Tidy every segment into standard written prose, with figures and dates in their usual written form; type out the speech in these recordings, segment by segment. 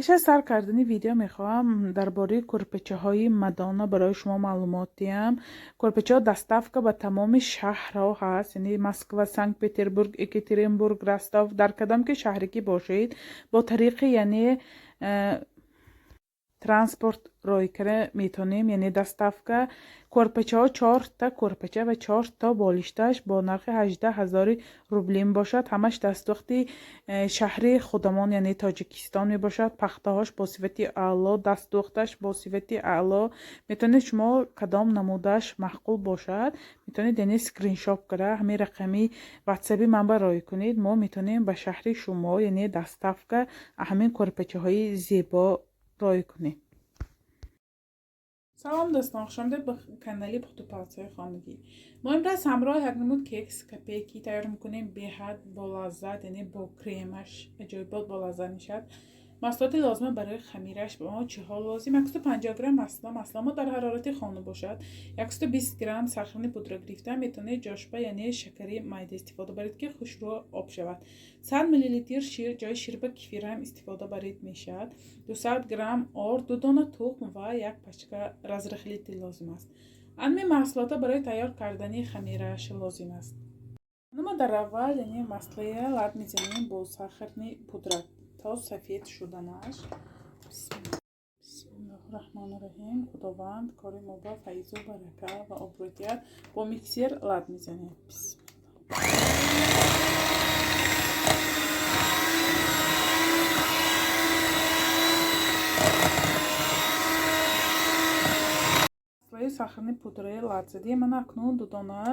Пеш аз сар кардани видео мехоҳам дар бораи кӯрпачаҳои Мадонна барои шумо маълумот диҳам. Кӯрпачаҳо доставка ба тамоми шаҳрҳо ҳаст, яъне Москва, Санкт Петербург, Екатеринбург, Ростов, дар кадом ки шаҳре ки бошед, бо тариқи яъне транспорт роҳӣ карда метавонем, яъне доставка. Кӯрпачаҳо чорта кӯрпача ва чорта болишташ бо нархи 18 ҳазори рубли мебошад. Ҳамаш дастдӯхти шаҳри худамон, яъне Тоҷикистон мебошад. Пахтаҳош бо сифати аъло, дастдӯхташ бо сифати аъло. Метавонед шумо кадом намудаш маъқул бошад, метавонед яъне скриншот карда ҳамин рақами ватсаби ман ба роҳӣ кунед. Мо метавонем ба шаҳри шумо яъне доставка ҳамин кӯрпачаҳои зебо роҳӣ кунем. Салом, дӯстон, хушомадед ба канали Пухтупазҳои хонагӣ. Мо имрӯз ҳамроҳ як намуд кекс капейки тайёр мекунем, беҳад болаззат, яъне бо кремаш аҷоибот болаззат мешавад. Маҳсулоти лозима барои хамираш ба мо чиҳо лозим? 150 грамм масло, масло мо дар ҳарорати хона бошад, 120 грамм сахарни пудра гирифта, метавонед ҷошба яъне шакари майда истифода баред, ки хушрӯ об шавад, 100 миллилитр шир, ҷои шир ба кефир ҳам истифода баред мешавад, 200 грамм орд, ду дона тухм ва як пачка разрыхлитель лозим аст. Ҳамин маҳсулотҳо барои тайёр кардани хамираш лозим аст. Мо дар аввал яъне маслоя лат мезанем бо сахарни пудра то сафед шуданаш. Бисмиллоҳи раҳмони раҳим. Худованд кори мо ба файзу барака ва обрӯ диҳад. Бо миксер лат мезанем. Бисмилла. Маслои сахарни пудраи лат задем. Ман акнун ду дона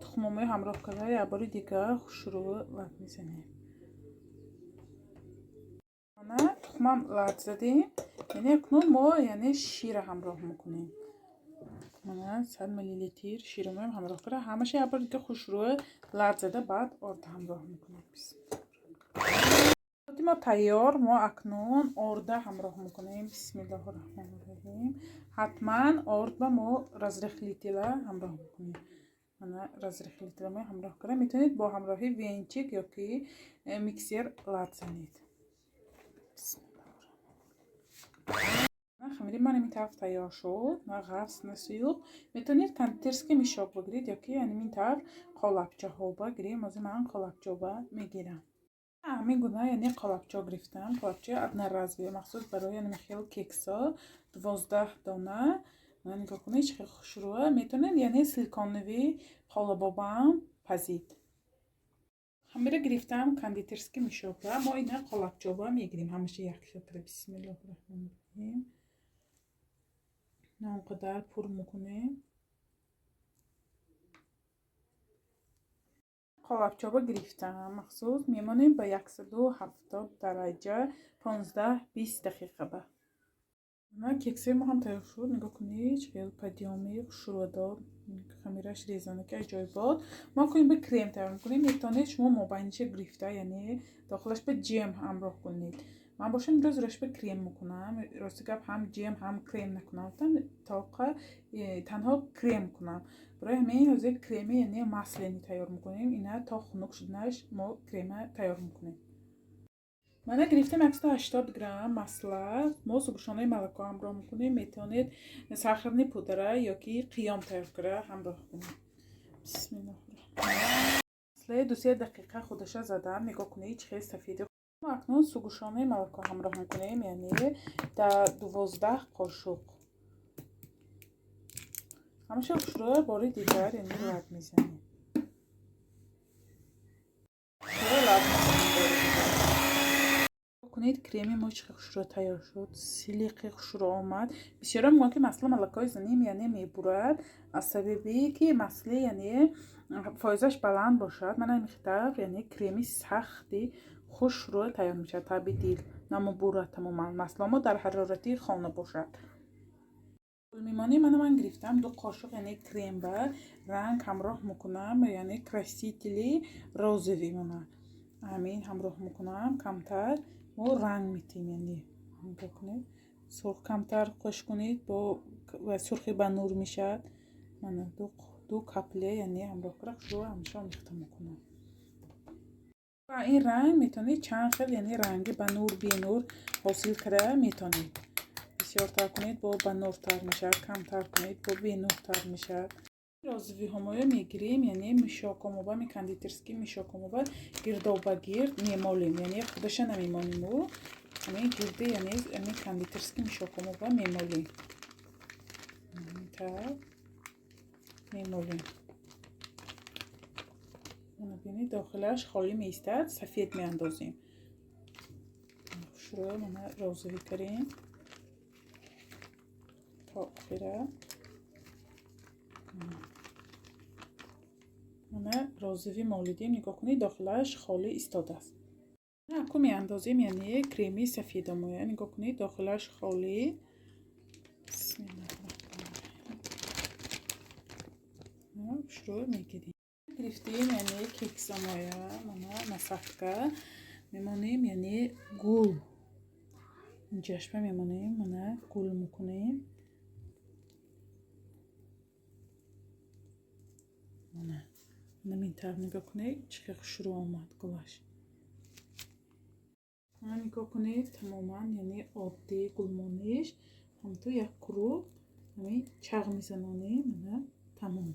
тухмомои ҳамроҳ карда як бори дигар хушрӯ лат мезанем. Мана, тухмам лат задем. Яъне акнун мо яъне шира ҳамроҳ мекунем. Мана, 100 миллилитр ширамоям ҳамроҳ карда, ҳамаша як бори дига хушрӯ лат зада, баъд орда ҳамроҳ мекунем. Мо тайёр. Мо акнун орда ҳамроҳ мекунем. Бисмиллоҳи раҳмони раҳим. Ҳатман орд ба мо разрыхлитель а ҳамроҳ мекунем. Мана, разрыхлитель а мо ҳамроҳ карда, метавонед бо ҳамроҳи венчик ё ки миксер лат занед. Хамири ман ин тараф тайёр шуд, на ғафс, на суюқ. Метавонед кондитерский мешок бигиред ё ки ин тавр қолабчаҳо бигирем. Ҳозир ман қолабчоба мегирам. Ҳамин гуна яъне қолабчо гирифтам, қолабчаи одноразовый, махсус барои яъне хел кексо, 12 дона. Нигоҳ кунед, чӣ хел хушрӯа. Метавонед яъне силиконовый қолабобаам пазид. Хамира гирифтам, кондитерский мешок а мо ина қолабчоба мегирем, ҳамаша якхел кара. Бисмиллоҳи раҳмони раҳим. На он қадар пур мекунем. Қолабчоба гирифтам махсус. Мемонем ба 170 дараҷа 15-20 дақиқа. Ба на кексои мо ҳам тайёр шуд. Нигоҳ кунед, чӣ хел подъёми хушрӯа дод, хамираш резанаки аҷоибот. Мо кунем ба крем тайёр мекунем. Метавонед шумо мобайниша гирифта, яъне дохилаш ба ҷем ҳамроҳ кунед. Ман бошам имрӯз рӯш ба крем мекунам. Рости гап, ҳам ҷем, ҳам крем накунам, гуфтам, тоқа танҳо крем кунам. Барои ҳамин ҳозир креми яъне масляный тайёр мекунем. Ина то хунук шуданаш мо крема тайёр мекунем. Мана, гирифтем 180 грамм масла. Мо сгущённое молоко ҳамроҳ мекунем. Метавонед сахарный пудра ё ки қиём тайёр кара ҳамроҳ кунед. Бисмиллоҳ. Маслаи 2-се дақиқа худаша задам. Нигоҳ кунед, чӣ хел сафеди. Акнун сгущённое молоко ҳамроҳ мекунем, яъне дар 12 қошуқ. Ҳамаша хушрӯя бори дигар яъне лат мезанем. Лат мезанем бори дигар. Кунед, креми мо чӣ хел хушрӯ тайёр шуд, силиқи хушрӯ омад. Бисёра мегӯянд, ки масло молоко и занем, яъне мебурад, аз сабаби ки масли яъне фоизаш баланд бошад. Мана, ин тавр яъне креми сахти хушрӯ тайёр мешавад, таби дил намебурад тамоман. Масло мо дар ҳарорати хона бошад. Мемонем. Мана, ман гирифтам ду қошуқ, яъне крем ба ранг ҳамроҳ мекунам, яъне красители розовый. Мона, ҳамин ҳамроҳ мекунам камтар. Мо ранг метиҳем, яъне нигоҳ кунед, сурх камтар қош кунед, бо сурхи ба нур мешавад. Мана, ду капля яъне ҳамроҳ кара, хушрӯ ҳамеша омехта мекунам. Ва ин ранг метавонед чанд хел, яъне ранги ба нур, бенур ҳосил карда метавонед. Бисёртар кунед, бо ба нуртар мешавад, камтар кунед, бо бенуртар мешавад. Розовиҳомоя мегирем, яъне мишокомоба, ми кондитерский мишокомоба гирдоба гирд мемолем, яъне худаша намемонему, ҳамин гирди, яъне ҳамин кондитерский мишокомоба мемолем. Так мемолем. Мана бинед, дохилаш холӣ меистад, сафед меандозем. Хушрӯ мана розовӣ кардем то охира. Мана розовӣ молидем, нигоҳ кунед, дохилаш холӣ истодааст. Аку меандозем, яъне креми сафедомоя, нигоҳ кунед, дохилаш холӣ. Хушрӯ мегирем. Гирифтем, яъне кексомоя, мана насадка мемонем, яъне гул инҷашба мемонем, мана гул мекунем. Мана ин тавр нигоҳ кунед, чӣ хел хушрӯ омад гулаш. Мана нигоҳ кунед, тамоман яъне оддӣ гулмониш, ҳамту як круг ҳамин чағ мезанонем, мана тамом.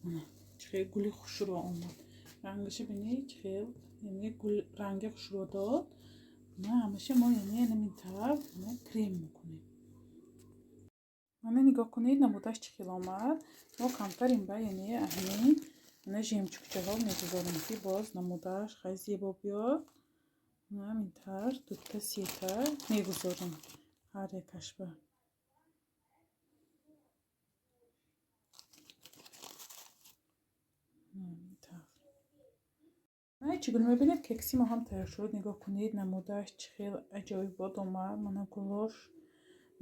Мана чӣ хел гули хушрӯ омад. Рангаша бинед, чӣ хел яъне гул ранги хушрӯ дод. Мана ҳамаша мо яъне ҳамин тавр мана крем мекунем. Мана нигоҳ кунед, намудаш чӣ хел омад. Мо камтар инба, яъне ҳамин мана жемчугчаҳо мегузорем, ки боз намудаш хеле зебо биёд. Мана ҳамин тавр дута сета мегузорем ҳар якашба. Чӣ гуна мебинед, кекси мо ҳам тайёр шуд. Нигоҳ кунед, намудаш чӣ хел аҷоибот омад. Мана гулош.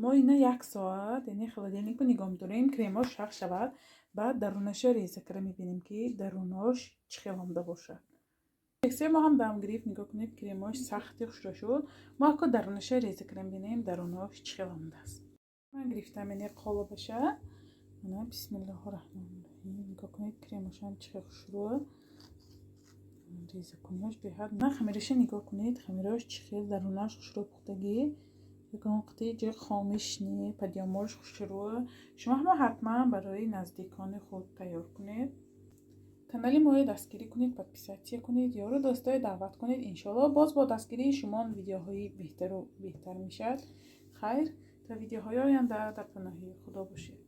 Мо ина як соат, яъне холодильникро нигоҳ медорем, кремош шах шавад, баъд дарунаша реза карда мебинем, ки дарунош чӣ хел омада бошад. Кексои мо ҳам дам гирифт, нигоҳ кунед, кремош сахти хушро шуд. Мо ако дарунаша реза карда мебинем, дарунош чӣ хел омадааст. Ман гирифтам, яъне қолабаша. Мана бисмиллоҳи раҳмони раҳим. Нигоҳ кунед, кремошам чӣ хел хушрӯ. Реза кунияш беҳад. Мана хамираша нигоҳ кунед, хамирош чӣ хел дарунаш хушрӯ пухтагӣ. Ягон қити ҷои хомиш не, падиёмош хушрӯ. Шумо ҳама ҳатман барои наздикони худ тайёр кунед. Канали моро дастгирӣ кунед, подписатсия кунед, ёру дӯстое даъват кунед. Иншоалло боз бо дастгирии шумо видеоҳои беҳтару беҳтар мешавад. Хайр, то видеоҳои оянда дар паноҳи Худо бошед.